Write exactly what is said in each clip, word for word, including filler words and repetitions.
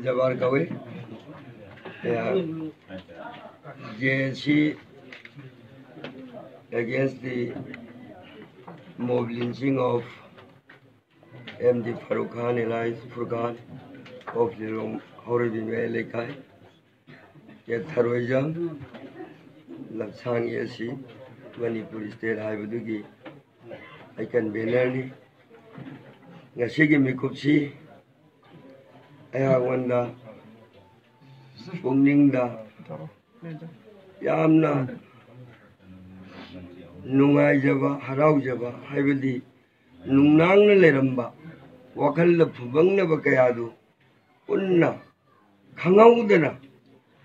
ꯖꯕꯥꯔ ꯀꯧꯏ꯫ ꯖꯦ ꯑꯦ ꯁꯤ against the mob lynching of M D Farooq Khan alias Furkan of Lilong ꯍꯧꯔꯩꯕꯤ ꯃꯌꯥꯏ ꯂꯩꯀꯥꯏ꯫ ꯀꯦ ꯊꯔꯣꯏꯖꯝ ꯂꯝꯁꯥꯡꯒꯤ ꯑꯁꯤ ꯃꯅꯤꯄꯨꯔ ꯁ꯭ꯇꯦꯠ ꯍꯥꯏꯕꯗꯨꯒꯤ ꯑꯩ ꯀꯟꯚꯦꯅꯔꯅꯤ꯫ ꯉꯁꯤꯒꯤ ꯃꯤꯀꯨꯞꯁꯤ ꯑꯩꯍꯥꯛꯉꯣꯟꯗ ꯄꯨꯛꯅꯤꯡꯗ ꯌꯥꯝꯅ ꯅꯨꯡꯉꯥꯏꯖꯕ, ꯍꯔꯥꯎꯖꯕ ꯍꯥꯏꯕꯗꯤ ꯅꯨꯡꯅꯥꯡꯅ ꯂꯩꯔꯝꯕ ꯋꯥꯈꯜꯗ ꯐꯨꯕꯪꯅꯕ ꯀꯌꯥꯗꯨ ꯄꯨꯟꯅ ꯈꯪꯍꯧꯗꯅ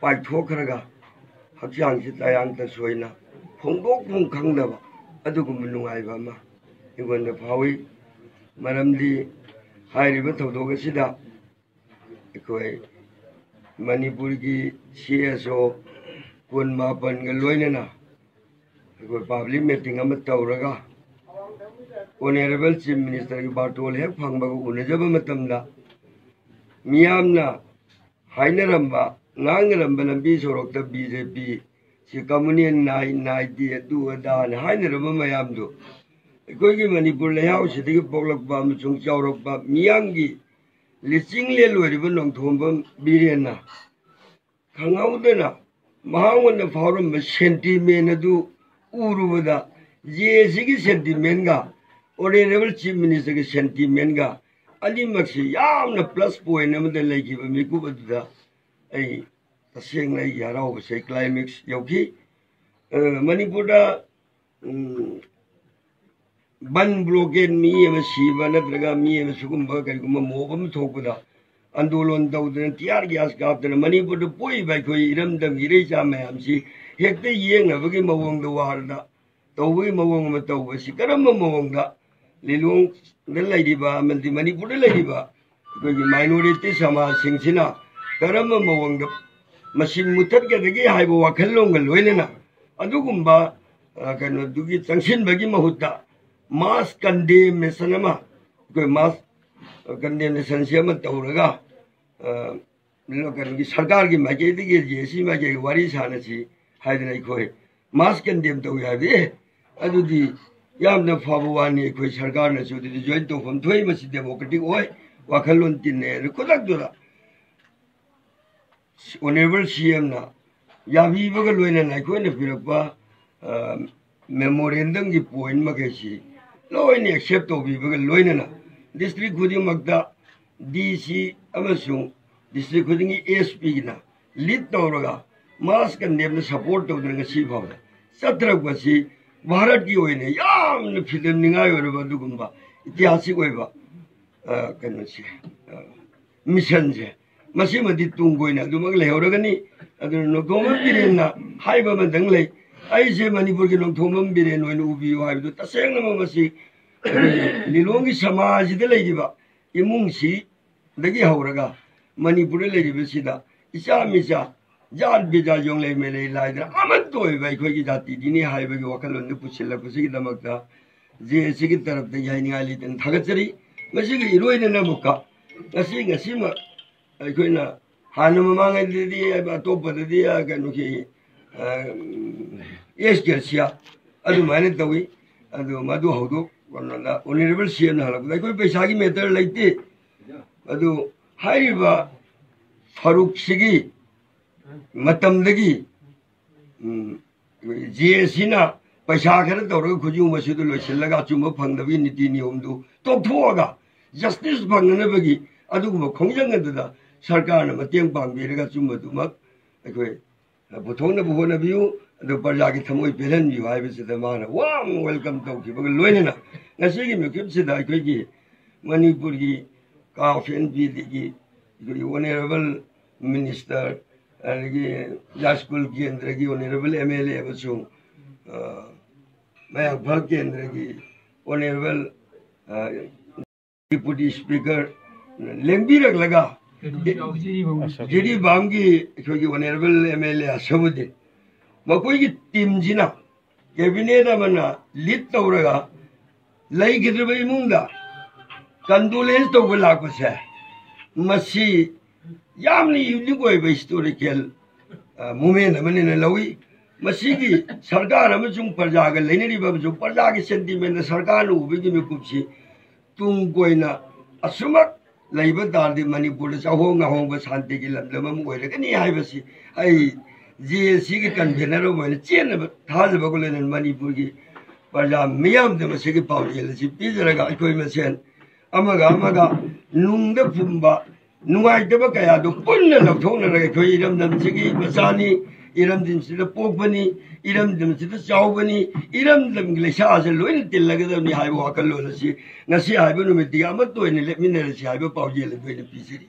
ꯄꯥꯏꯊꯣꯛꯈ꯭ꯔꯒ ꯍꯛꯆꯥꯡꯁꯤ ꯇꯌꯥꯡ ꯇꯁꯣꯏꯅ ꯐꯣꯡꯗꯣꯛꯐꯝ ꯈꯪꯗꯕ ꯑꯗꯨꯒꯨꯝꯕ ꯅꯨꯡꯉꯥꯏꯕ ꯑꯃ ꯑꯩꯉꯣꯟꯗ ꯐꯥꯎꯏ꯫ ꯃꯔꯝꯗꯤ ꯍꯥꯏꯔꯤꯕ ꯊꯧꯗꯣꯛ ꯑꯁꯤꯗ ꯑꯩꯈꯣꯏ ꯃꯅꯤꯄꯨꯔꯒꯤ ꯁꯤ ꯑꯦꯁ ꯑꯣ ꯀꯨꯟ ꯃꯥꯄꯟꯒ ꯂꯣꯏꯅꯅ ꯑꯩꯈꯣꯏ ꯄꯕ꯭ꯂꯤꯛ ꯃꯤꯇꯤꯡ ꯑꯃ ꯇꯧꯔꯒ ꯑꯣꯅꯔꯦꯕꯜ ꯆꯤꯐ ꯃꯤꯅꯤꯁꯇꯔꯒꯤ ꯕꯥꯔꯇꯣꯟ ꯍꯦꯛ ꯐꯪꯕꯒ ꯎꯅꯖꯕ ꯃꯇꯝꯗ ꯃꯤꯌꯥꯝꯅ ꯍꯥꯏꯅꯔꯝꯕ, ꯉꯥꯡꯅꯔꯝꯕ ꯂꯝꯕꯤ ꯁꯣꯔꯣꯛꯇ ꯕꯤ ꯖꯦ ꯄꯤ ꯁꯤ ꯀꯝꯃꯨꯅꯦꯜ ꯅꯥꯏ, ꯅꯥꯏꯗꯦ, ꯑꯗꯨ ꯑꯗꯥꯅ ꯍꯥꯏꯅꯔꯝꯕ ꯃꯌꯥꯝꯗꯨ ꯑꯩꯈꯣꯏꯒꯤ ꯃꯅꯤꯄꯨꯔ ꯂꯩꯍꯥꯎꯁꯤꯗꯒꯤ ꯄꯣꯛꯂꯛꯄ ꯑꯃꯁꯨꯡ ꯆꯥꯎꯔꯛꯄ ꯃꯤꯌꯥꯝꯒꯤ ꯂꯤꯆꯤꯡꯂꯦꯟ ꯑꯣꯏꯔꯤꯕ ꯅꯣꯡꯊꯣꯝꯕꯝ ꯕꯤꯔꯦꯟꯅ ꯈꯪꯍꯧꯗꯅ ꯃꯍꯥꯛꯉꯣꯟꯗ ꯐꯥꯎꯔꯝꯕ ꯁꯦꯟꯇꯤꯃꯦꯟ ꯑꯗꯨ ꯎꯔꯨꯕꯗ ꯖꯦ ꯑꯦ ꯁꯤꯒꯤ ꯁꯦꯟꯇꯤꯃꯦꯟꯒ ꯑꯣꯅꯔꯦꯕꯜ ꯆꯤꯐ ꯃꯤꯅꯤꯁꯇꯔꯒꯤ ꯁꯦꯟꯇꯤꯃꯦꯟꯒ ꯑꯅꯤꯃꯛꯁꯤ ꯌꯥꯝꯅ ꯄ꯭ꯂꯁ ꯄꯣꯏꯟ ꯑꯃꯗ ꯂꯩꯈꯤꯕ ꯃꯤꯀꯨꯞ ꯑꯗꯨꯗ ꯑꯩ ꯇꯁꯦꯡꯅ ꯑꯩꯒꯤ ꯍꯔꯥꯎꯕꯁꯦ ꯀ꯭ꯂꯥꯏꯃꯦꯛꯁ ꯌꯧꯈꯤ꯫ ꯑ, ꯃꯅꯤꯄꯨꯔꯗ, ꯎꯝ, ꯕꯟ ꯕ꯭ꯂꯣꯀꯦꯠ ꯃꯤ ꯑꯃ ꯁꯤꯕ ꯅꯠꯇ꯭ꯔꯒ ꯃꯤ ꯑꯃ ꯁꯤꯒꯨꯝꯕ ꯀꯔꯤꯒꯨꯝꯕ ꯃꯣꯞ ꯑꯃ ꯊꯣꯛꯄꯗ ꯑꯟꯗꯣꯂꯟ ꯇꯧꯗꯅ ꯇꯤꯌꯥꯔ ꯒ꯭ꯌꯥꯁ ꯀꯥꯞꯇꯅ ꯃꯅꯤꯄꯨꯔꯗ ꯄꯣꯛꯏꯕ ꯑꯩꯈꯣꯏ ꯏꯔꯝꯗꯝꯒꯤ ꯏꯔꯩꯆꯥ ꯃꯌꯥꯝꯁꯤ ꯍꯦꯛꯇ ꯌꯦꯡꯅꯕꯒꯤ ꯃꯑꯣꯡꯗ ꯋꯥꯔꯗ ꯇꯧꯕꯒꯤ ꯃꯑꯣꯡ ꯑꯃ ꯇꯧꯕꯁꯤ ꯀꯔꯝꯕ ꯃꯑꯣꯡꯗ ꯂꯤꯂꯣꯡꯗ ꯂꯩꯔꯤꯕ ꯑꯃꯗꯤ ꯃꯅꯤꯄꯨꯔꯗ ꯂꯩꯔꯤꯕ ꯑꯩꯈꯣꯏꯒꯤ ꯃꯥꯏꯅꯣꯔꯤꯇꯤ ꯁꯃꯥꯖꯁꯤꯡꯁꯤꯅ ꯀꯔꯝꯕ ꯃꯑꯣꯡꯗ ꯃꯁꯤ ꯃꯨꯊꯠꯀꯗꯒꯦ ꯍꯥꯏꯕ ꯋꯥꯈꯜꯂꯣꯟꯒ ꯂꯣꯏꯅꯅ ꯑꯗꯨꯒꯨꯝꯕ, ꯑ, ꯀꯩꯅꯣꯗꯨꯒꯤ ꯆꯪꯁꯤꯟꯕꯒꯤ ꯃꯍꯨꯠꯇ ꯃꯥꯁ ꯀꯟꯗꯦꯝꯅꯦꯁꯟ ꯑꯃ, ꯑꯩꯈꯣꯏ ꯃꯥꯁ ꯀꯟꯗꯦꯝꯅꯦꯁꯟꯁꯤ ꯑꯃ ꯇꯧꯔꯒ ꯑ, ꯀꯩꯅꯣꯒꯤ ꯁꯔꯀꯥꯔꯒꯤ ꯃꯥꯏꯀꯩꯗꯒꯤ, ꯖꯦ ꯑꯦ ꯁꯤ ꯃꯥꯏꯀꯩꯒꯤ ꯋꯥꯔꯤ ꯁꯥꯟꯅꯁꯤ ꯍꯥꯏꯗꯅ ꯑꯩꯈꯣꯏ ꯃꯥꯁ ꯀꯟꯗꯦꯝ ꯇꯧꯏ ꯍꯥꯏꯕꯗꯤ, ꯑꯦ, ꯑꯗꯨꯗꯤ ꯌꯥꯝꯅ ꯐꯕ ꯋꯥꯅꯤ, ꯑꯩꯈꯣꯏ ꯁꯔꯀꯥꯔꯅꯁꯨ ꯑꯗꯨꯗꯤ ꯖꯣꯏꯟ ꯇꯧꯐꯝ ꯊꯣꯛꯏ, ꯃꯁꯤ ꯗꯦꯃꯣꯀ꯭ꯔꯦꯇꯤꯛ ꯑꯣꯏ, ꯋꯥꯈꯜꯂꯣꯟ ꯇꯤꯟꯅꯩ꯫ ꯑꯗꯨ ꯈꯨꯗꯛꯇꯨꯗ ꯑꯣꯅꯔꯦꯕꯜ ꯁꯤ ꯑꯦꯝꯅ ꯌꯥꯕꯤꯕꯒ ꯂꯣꯏꯅꯅ ꯑꯩꯈꯣꯏꯅ ꯄꯤꯔꯛꯄ, ꯑ, ꯃꯦꯃꯣꯔꯦꯟꯗꯝꯒꯤ ꯄꯣꯏꯟ ꯃꯈꯩꯁꯤ ꯂꯣꯏꯅ ꯑꯦꯛꯁꯦꯞ ꯇꯧꯕꯤꯕꯒ ꯂꯣꯏꯅꯅ ꯗꯤꯁꯇ꯭ꯔꯤꯛ ꯈꯨꯗꯤꯡꯃꯛꯇ ꯗꯤ ꯁꯤ ꯑꯃꯁꯨꯡ ꯗꯤꯁꯇ꯭ꯔꯤꯛ ꯈꯨꯗꯤꯡꯒꯤ ꯑꯦꯁ ꯄꯤꯒꯤꯅ ꯂꯤꯗ ꯇꯧꯔꯒ ꯃꯥꯁ ꯀꯟꯗꯦꯝꯅ ꯁꯄꯣꯔꯠ ꯇꯧꯗꯨꯅ ꯉꯁꯤ ꯐꯥꯎꯕꯗ ꯆꯠꯊꯔꯛꯄꯁꯤ ꯚꯥꯔꯠꯀꯤ ꯑꯣꯏꯅ ꯌꯥꯝꯅ ꯐꯤꯗꯝꯅꯤꯡꯉꯥꯏ ꯑꯣꯏꯔꯕ ꯑꯗꯨꯒꯨꯝꯕ ꯏꯇꯤꯍꯥꯁꯤꯛ ꯑꯣꯏꯕ, ꯑ, ꯀꯩꯅꯣꯁꯦ, ꯑ, ꯃꯤꯁꯟꯁꯦ ꯃꯁꯤꯃꯗꯤ ꯇꯨꯡ ꯀꯣꯏꯅ ꯑꯗꯨꯃꯛ ꯂꯩꯍꯧꯔꯒꯅꯤ꯫ ꯑꯗꯨꯅ ꯅꯣꯡꯊꯣꯝꯕꯝ ꯕꯤꯔꯦꯟꯅ ꯍꯥꯏꯕ ꯑꯃꯗꯪ ꯂꯩ, "ꯑꯩꯁꯦ ꯃꯅꯤꯄꯨꯔꯒꯤ ꯅꯣꯡꯊꯣꯝꯕꯝ ꯕꯤꯔꯦꯟ ꯑꯣꯏꯅ ꯎꯕꯤꯌꯨ" ꯍꯥꯏꯕꯗꯨ ꯇꯁꯦꯡꯅꯃꯛ ꯃꯁꯤ ꯑꯩꯈꯣꯏꯒꯤ ꯂꯤꯂꯣꯡꯒꯤ ꯁꯃꯥꯖꯁꯤꯗ ꯂꯩꯔꯤꯕ ꯏꯃꯨꯡꯁꯤꯗꯒꯤ ꯍꯧꯔꯒ ꯃꯅꯤꯄꯨꯔꯗ ꯂꯩꯔꯤꯕꯁꯤꯗ ꯏꯆꯥ ꯃꯤꯆꯥ, ꯖꯥꯠ ꯕꯤꯖꯥꯠ, ꯌꯣꯡꯂꯩ ꯃꯩꯂꯩ ꯂꯥꯏꯗꯅ ꯑꯃꯠꯇ ꯑꯣꯏꯕ ꯑꯩꯈꯣꯏꯒꯤ ꯖꯥꯇꯤꯗꯤꯅꯤ ꯍꯥꯏꯕꯒꯤ ꯋꯥꯈꯜꯂꯣꯟꯗꯨ ꯄꯨꯁꯤꯜꯂꯛꯄꯁꯤꯒꯤꯗꯃꯛꯇ ꯖꯦ ꯑꯦ ꯁꯤꯒꯤ ꯇꯔꯞꯇꯒꯤ ꯍꯥꯏꯅꯤꯡꯉꯥꯏ ꯂꯩꯇꯅ ꯊꯥꯒꯠꯆꯔꯤ꯫ ꯃꯁꯤꯒ ꯏꯔꯣꯏꯅꯅ ꯑꯃꯨꯛꯀ ꯉꯁꯤ, ꯉꯁꯤꯃꯛ ꯑꯩꯈꯣꯏꯅ ꯍꯥꯟꯅ ꯃꯃꯥꯡꯉꯩꯗꯗꯤ ꯑꯇꯣꯞꯄꯗꯗꯤ, ꯑ, ꯀꯩꯅꯣꯒꯤ, ꯑ, ꯑꯦꯁ ꯒ꯭ꯔꯦꯁꯤꯌꯥ ꯑꯗꯨꯃꯥꯏꯅ ꯇꯧꯏ꯫ ꯑꯗꯨ ꯃꯗꯨ ꯍꯧꯗꯣꯛ, ꯀꯩꯅꯣꯗ ꯑꯣꯅꯔꯦꯕꯜ ꯁꯤ ꯑꯦꯝꯅ ꯍꯜꯂꯛꯄꯗ ꯑꯩꯈꯣꯏ ꯄꯩꯁꯥꯒꯤ ꯃꯦꯇꯔ ꯂꯩꯇꯦ꯫ ꯑꯗꯨ ꯍꯥꯏꯔꯤꯕ ꯐꯥꯔꯨꯛꯁꯤꯒꯤ ꯃꯇꯝꯗꯒꯤ, ꯎꯝ, ꯖꯦ ꯑꯦ ꯁꯤꯅ ꯄꯩꯁꯥ ꯈꯔ ꯇꯧꯔꯒ ꯈꯨꯖꯤꯡ ꯃꯁꯤꯗ ꯂꯣꯏꯁꯤꯜꯂꯒ ꯑꯆꯨꯝꯕ ꯐꯪꯗꯕꯒꯤ ꯅꯤꯇꯤ ꯅꯤꯌꯣꯝꯗꯨ ꯇꯣꯛꯊꯣꯛꯑꯒ ꯖꯁꯇꯤꯁ ꯐꯪꯅꯅꯕꯒꯤ ꯑꯗꯨꯒꯨꯝꯕ ꯈꯣꯡꯖꯪ ꯑꯗꯨꯗ ꯁꯔꯀꯥꯔꯅ ꯃꯇꯦꯡ ꯄꯥꯡꯕꯤꯔꯒ ꯑꯆꯨꯝꯕꯗꯨꯃꯛ ꯑꯩꯈꯣꯏ ꯄꯨꯊꯣꯛꯅꯕ ꯍꯣꯠꯅꯕꯤꯌꯨ, ꯑꯗꯨ ꯄ꯭ꯔꯖꯥꯒꯤ ꯊꯃꯣꯏ ꯄꯦꯜꯍꯟꯕꯤꯌꯨ ꯍꯥꯏꯕꯁꯤꯗ ꯃꯥꯅ ꯋꯥꯔꯝ ꯋꯦꯜꯀꯝ ꯇꯧꯈꯤꯕꯒ ꯂꯣꯏꯅꯅ ꯉꯁꯤꯒꯤ ꯃꯤꯀꯨꯞꯁꯤꯗ ꯑꯩꯈꯣꯏꯒꯤ ꯃꯅꯤꯄꯨꯔꯒꯤ ꯀꯥꯐ ꯑꯦꯟ ꯄꯤꯗꯒꯤ ꯑꯩꯈꯣꯏꯒꯤ ꯑꯣꯅꯔꯦꯕꯜ ꯃꯤꯅꯤꯁꯇꯔ, ꯑꯗꯒꯤ ꯌꯥꯏꯁ꯭ꯀꯨꯜ ꯀꯦꯟꯗ꯭ꯔꯒꯤ ꯑꯣꯅꯔꯦꯕꯜ ꯑꯦꯝ ꯑꯦꯜ ꯑꯦ ꯑꯃꯁꯨꯡ, ꯑ, ꯃꯌꯥꯡꯐꯥꯜ ꯀꯦꯟꯗ꯭ꯔꯒꯤ ꯑꯣꯅꯔꯦꯕꯜ, ꯑ, ꯗꯤꯄꯨꯇꯤ ꯁ꯭ꯄꯤꯀꯔ ꯂꯦꯡꯕꯤꯔꯛꯂꯒ ꯖꯤꯔꯤꯕꯥꯝꯒꯤ ꯑꯩꯈꯣꯏꯒꯤ ꯑꯣꯅꯔꯦꯕꯜ ꯑꯦꯝ ꯑꯦꯜ ꯑꯦ ꯑꯁꯕꯨꯗꯤꯟ, ꯃꯈꯣꯏꯒꯤ ꯇꯤꯝꯁꯤꯅ ꯀꯦꯕꯤꯅꯦꯠ ꯑꯃꯅ ꯂꯤꯗ ꯇꯧꯔꯒ ꯂꯩꯈꯤꯗ꯭ꯔꯕ ꯏꯃꯨꯡꯗ ꯀꯟꯗꯣꯂꯦꯟꯁ ꯇꯧꯕ ꯂꯥꯛꯄꯁꯦ, ꯃꯁꯤ ꯌꯥꯝꯅ ꯌꯨꯅꯤꯛ ꯑꯣꯏꯕ ꯍꯤꯁꯇꯣꯔꯤꯀꯦꯜ ꯃꯨꯃꯦꯟ ꯑꯃꯅꯤꯅ ꯂꯧꯏ꯫ ꯃꯁꯤꯒꯤ ꯁꯔꯀꯥꯔ ꯑꯃꯁꯨꯡ ꯄ꯭ꯔꯖꯥꯒ ꯂꯩꯅꯔꯤꯕ ꯑꯃꯁꯨꯡ ꯄ꯭ꯔꯖꯥꯒꯤ ꯁꯦꯟꯇꯤꯃꯦꯟꯗ ꯁꯔꯀꯥꯔꯅ ꯎꯕꯒꯤ ꯃꯤꯀꯨꯞꯁꯤ ꯇꯨꯡ ꯀꯣꯏꯅ ꯑꯁꯨꯃꯛ ꯂꯩꯕ ꯇꯥꯔꯗꯤ ꯃꯅꯤꯄꯨꯔꯗ ꯆꯥꯍꯣꯡ ꯉꯥꯍꯣꯡꯕ ꯁꯥꯟꯇꯤꯒꯤ ꯂꯝꯗꯝ ꯑꯃ ꯑꯣꯏꯔꯒꯅꯤ ꯍꯥꯏꯕꯁꯤ ꯑꯩ ꯖꯦ ꯑꯦ ꯁꯤꯒꯤ ꯀꯟꯚꯦꯅꯔ ꯑꯃ ꯑꯣꯏꯅ ꯆꯦꯟꯅꯕ ꯊꯥꯖꯕꯒ ꯂꯣꯏꯅꯅ ꯃꯅꯤꯄꯨꯔꯒꯤ ꯄ꯭ꯔꯖꯥ ꯃꯤꯌꯥꯝꯗ ꯃꯁꯤꯒꯤ ꯄꯥꯎꯖꯦꯜ ꯑꯁꯤ ꯄꯤꯖꯔꯒ ꯑꯩꯈꯣꯏ ꯃꯁꯦꯟ ꯑꯃꯒ ꯑꯃꯒ ꯅꯨꯡꯗ ꯐꯨꯝꯕ ꯅꯨꯡꯉꯥꯏꯇꯕ ꯀꯌꯥꯗꯨ ꯄꯨꯟꯅ ꯂꯧꯊꯣꯛꯅꯔꯒ ꯑꯩꯈꯣꯏ ꯏꯔꯝꯗꯝꯁꯤꯒꯤ ꯃꯆꯥꯅꯤ, ꯏꯔꯝꯗꯝꯁꯤꯗ ꯄꯣꯛꯄꯅꯤ, ꯏꯔꯝꯗꯝꯁꯤꯗ ꯆꯥꯎꯕꯅꯤ, ꯏꯔꯝꯗꯝꯒꯤ ꯂꯩꯁꯥꯁꯦ ꯂꯣꯏꯅ ꯇꯤꯜꯂꯒꯗꯕꯅꯤ ꯍꯥꯏꯕ ꯋꯥꯈꯜꯂꯣꯟ ꯑꯁꯤ ꯉꯁꯤ ꯍꯥꯏꯕ ꯅꯨꯃꯤꯠꯇꯒꯤ ꯑꯃꯠꯇ ꯑꯣꯏꯅ ꯂꯦꯞꯃꯤꯟꯅꯔꯁꯤ ꯍꯥꯏꯕ ꯄꯥꯎꯖꯦꯜ ꯑꯗꯨ ꯑꯩꯅ ꯄꯤꯖꯔꯤ꯫